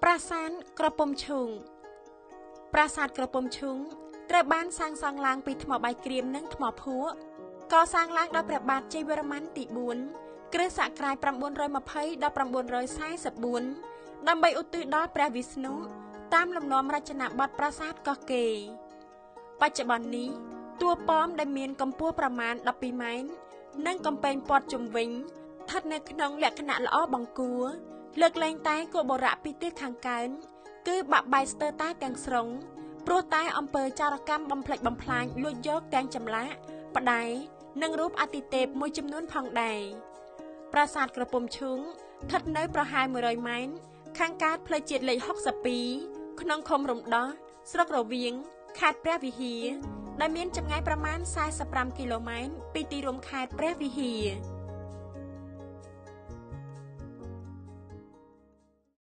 ប្រាសាទក្រពុំឈូង ប្រាសាទក្រពុំឈូងត្រូវបានសាងសង់ឡើងពីថ្មបាយក្រៀមនិងថ្មភក់ កសាងឡើងដោយព្រះបាទជ័យវរ្ម័នទី4 គ្រិស្តសករាជ920ដល់944 ដើម្បីឧទ្ទិសដល់ព្រះវិស្ណុ តាមលំនាំរចនាបថប្រាសាទកោះកេរ។ បច្ចុប្បន្ននេះ តួប៉មដែលមានកម្ពស់ប្រមាណ12ម៉ែត្រ និងកំពែងព័ទ្ធជុំវិញស្ថិតនៅក្នុងលក្ខណៈល្អបង្គួរ លើកលែងតែគោបុរៈពីទិសខាងកើត គឺបាក់បែកស្ទើរតែទាំងស្រុង ព្រោះតែអំពើចារកម្មបំផ្លិចបំផ្លាញលួចយកទាំងចម្លាក់ ផ្ដែ និងរូបអាទិទេពមួយចំនួនផងដែរ។ ប្រាសាទក្រពុំឈូងស្ថិតនៅប្រហែល100ម៉ែត្រខាងកើតផ្លូវជាតិលេខ62 ក្នុងឃុំរំដោះ ស្រុករវៀង ខេត្តព្រះវិហារ ដែលមានចម្ងាយប្រមាណ45គីឡូម៉ែត្រពីទីរួមខេត្តព្រះវិហារ។